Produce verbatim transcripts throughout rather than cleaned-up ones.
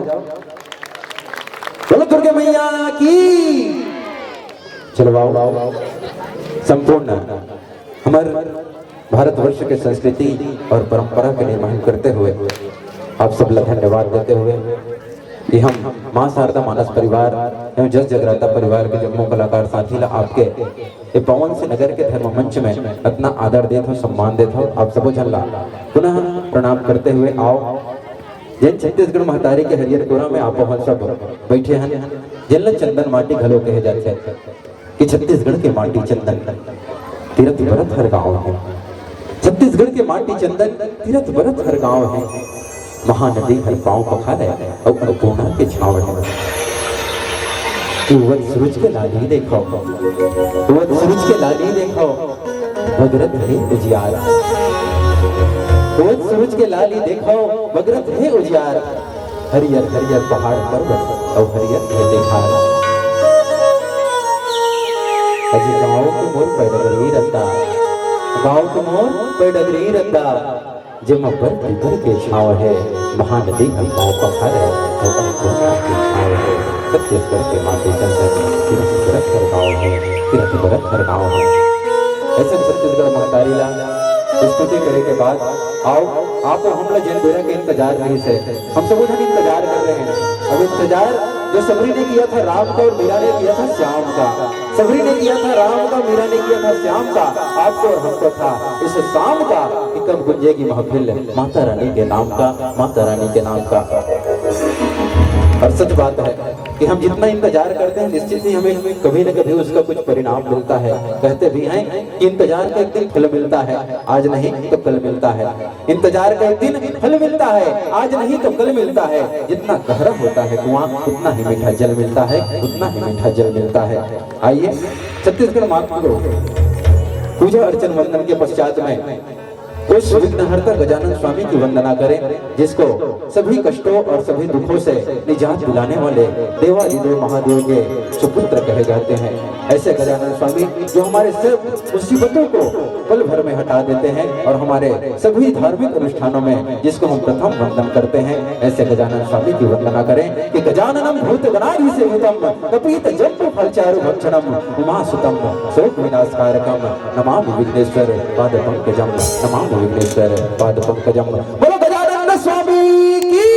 बोलो दुर्गा मैया की। चलो आओ, संपूर्ण हमर भारतवर्ष के संस्कृति और परंपरा के निर्वहन करते हुए आप सब ला धन्यवाद देते हुए कि हम माँ शारदा मानस परिवार एवं जस जगराता परिवार के जम्मो कलाकार साथी ला आपके ये पावन से नगर के धर्म मंच में इतना आदर देत हो, सम्मान देत हो, आप सबो झन ला पुनः प्रणाम करते हुए आओ, जेन छत्तीसगढ़ महतारी के हरियर कोरा में आपो हन सब बैठे हन, जेन ला चंदन माटी घलो कहे जाथे कि छत्तीसगढ़ के माटी चंदन तीरथ बरत हर गाँव हे। छत्तीसगढ़ के माटी चंदन तीरथ बरत हर गाँव हे। महानदी हर पाँव पखारे अउ अन्नपूर्णा के छाँव हे। उगत सूरज के लाली देखो, उगत सूरज के लाली देखो, बगरत हे उजियार। उगत सूरज के लाली देखो, बगरत हे उजियार। हरियर हरियर पहाड़ पर्वत अउ हरियर खेते खार। अजी गाँव के मोर पैडगरी रद्दा, गाँव के मोर पैडगरी रद्दा, जेमा बर पीपर के छाँव हे, महानदी हर पाँव पखारे अउ अन्नपूर्णा के छाँव हे। छत्तीसगढ़ के माटी चंदन तीरथ बरत हर गाँव हे, तीरथ बरत हर गाँव हे। अइसन छत्तीसगढ़ महतारी ला स्तुति करे के बाद आओ, आप हमला जेन बेरा के इंतजार रहिस हे, हम सबो झन इंतजार कर रहे हैं। अब इंतजार जो सबरी ने किया था राम का और मीरा ने किया था श्याम का, सबरी ने किया था राम का, मीरा ने किया था श्याम का, आपको और हमको था इस शाम का कि कब गुंजेगी महफिल माता रानी के नाम का, माता रानी के नाम का। और सच बात है कि हम जितना इंतजार करते हैं, निश्चित ही हमें कभी न कभी उसका कुछ परिणाम मिलता है। कहते भी हैं कि इंतजार का एक दिन फल मिलता है, आज नहीं तो कल मिलता है। इंतजार का एक दिन फल मिलता है, आज नहीं तो कल मिलता है। जितना गहरा होता है कुआं, उतना ही मीठा जल मिलता है, उतना ही मीठा जल मिलता है। आइए, छत्तीसगढ़ मात को पूजा अर्चन वंदन के पश्चात में उस विघ्नहर्ता गजानन स्वामी की वंदना करें, जिसको सभी कष्टों और सभी दुखों से निजात दिलाने वाले देवादिदेव महादेव के सुपुत्र कहे जाते हैं। ऐसे गजानन स्वामी जो हमारे सब मुसीबतों को पल भर में हटा देते हैं और हमारे सभी धार्मिक अनुष्ठानों में जिसको हम प्रथम वंदन करते हैं, ऐसे गजानन स्वामी की वंदना करें कि गजाननम भूत गणाधि सेवितम कपीत जम्बु फलचारु भक्षणम उमा सुतम शोक विनाश कारकम नमामि विघ्नेश्वर पाद पंकजम, नमामि विघ्नेश्वर पाद पंकजम। बोलो गजानन स्वामी की।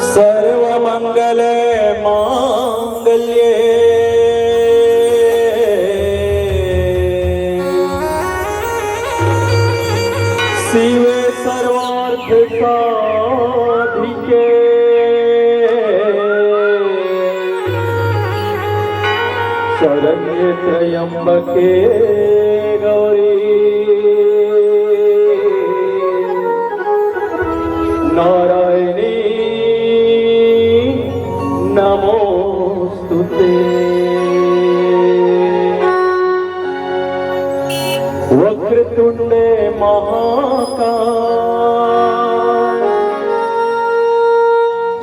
सर्व मंगल मांगल्ये शिवे सर्वार्थ साधिके शरण्ये त्र्यंबके गौरी नारायणी नमोस्तुते। वक्रतुंडे महाकाय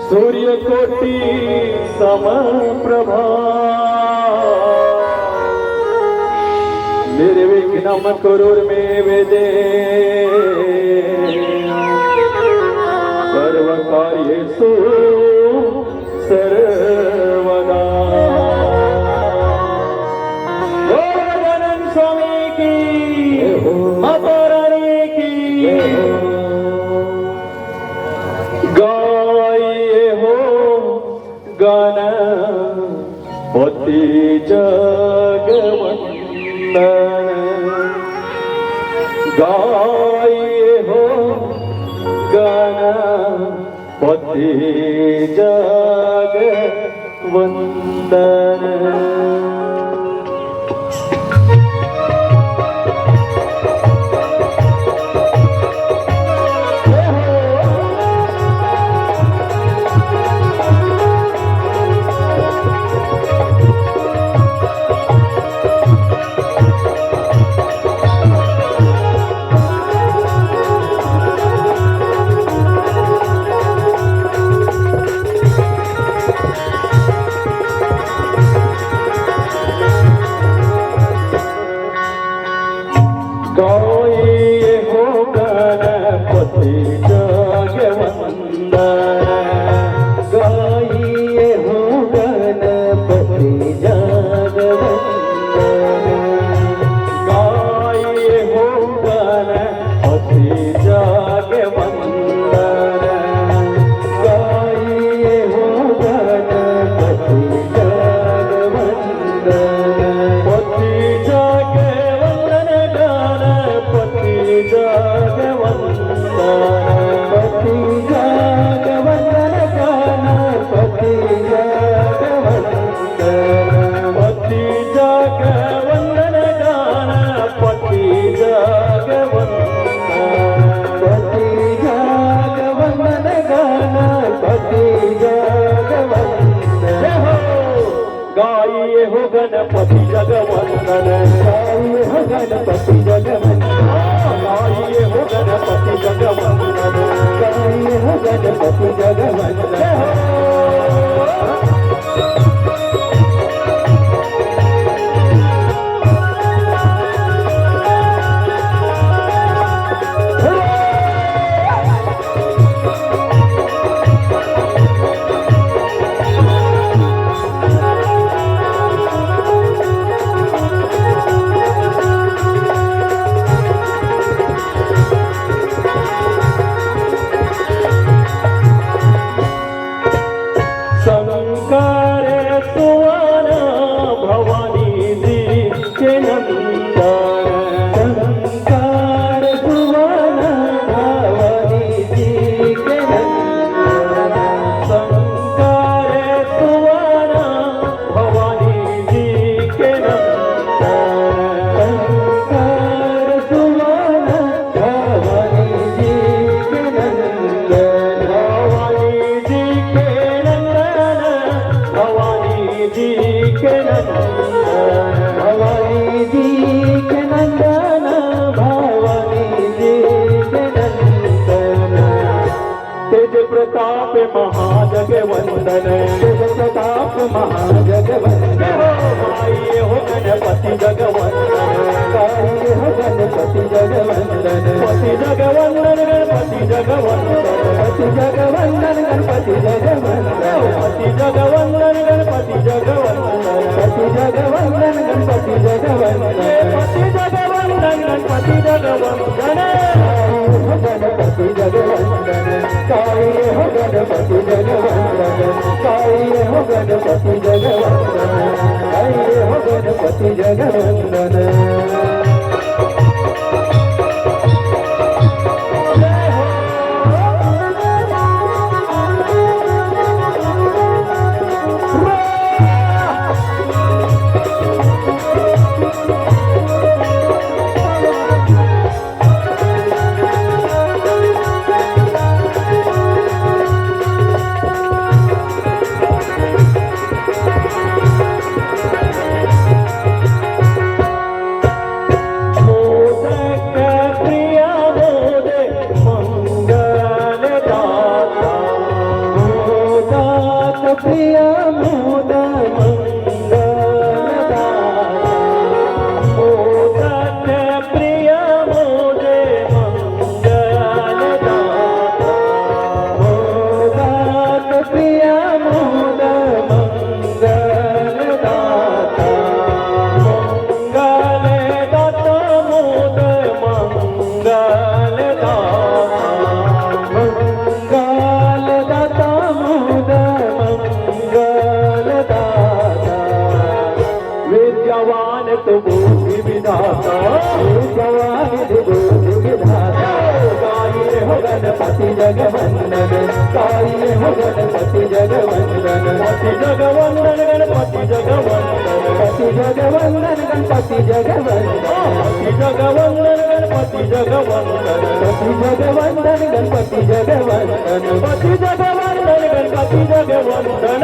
सूर्यकोटि समप्रभा निर्विघ्नं कुरु मे देव सर्वकार्येषु सर्वदा। बोल गजानन स्वामी की, माता रानी की। गाइए हो गणपति जग वंदन, गाइए हो गणपति जग वंदन। महाजगवंदन, शुभ प्रताप महाजगवंदन। हो माई हो गणपति जगवंदन, माई हो गणपति जगवंदन, पति जगवंदन, गणपति जगवंदन, पति जगवंदन, गणपति जगवंदन, पति जगवंदन, गणपति जगवंदन, पति जगवंदन, गणपति जगवंदन, पति जगवंदन, गणपति जगवंदन। गणपति जगवंदन, साई हो गणपति जगवंदन, साई हो गणपति जगवंदन, साई हो गणपति जगवंदन। मोदक प्रिय मोद मंगलदाता, मोदक प्रिय मोद मंगलदाता, मोदक प्रिय मोद मंगलदाता, मोदक प्रिय मोद मंगलदाता, मंगलदाता मोद मंगलदाता, मंगलदाता मोद मंगलदाता। विद्यावान तू बुद्धि विधाता, विद्यावान तू बुद्धि विधाता। साई हो गणपति जगवंदन, साई हो गणपति जगवंदन, पति जगवंदन, गणपति जगवंदन, पति जगवंदन, गणपति जगवंदन, पति जगवंदन, गणपति जगवंदन, पति जगवंदन, गणपति जगवंदन, पति जगवंदन, गणपति जगवंदन।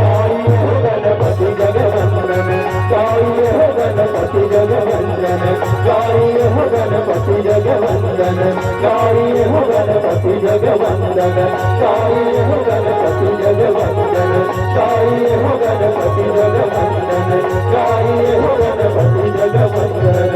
साई हो गणपति जगवंदन, साई हो गणपति जगवंदन, साई हो गणपति जगवंदन, साई हो गणपति जगवंदन, साई हो गणपति जगवंदन, साई हो गणपति जगवंदन, साई हो गणपति जगवंदन।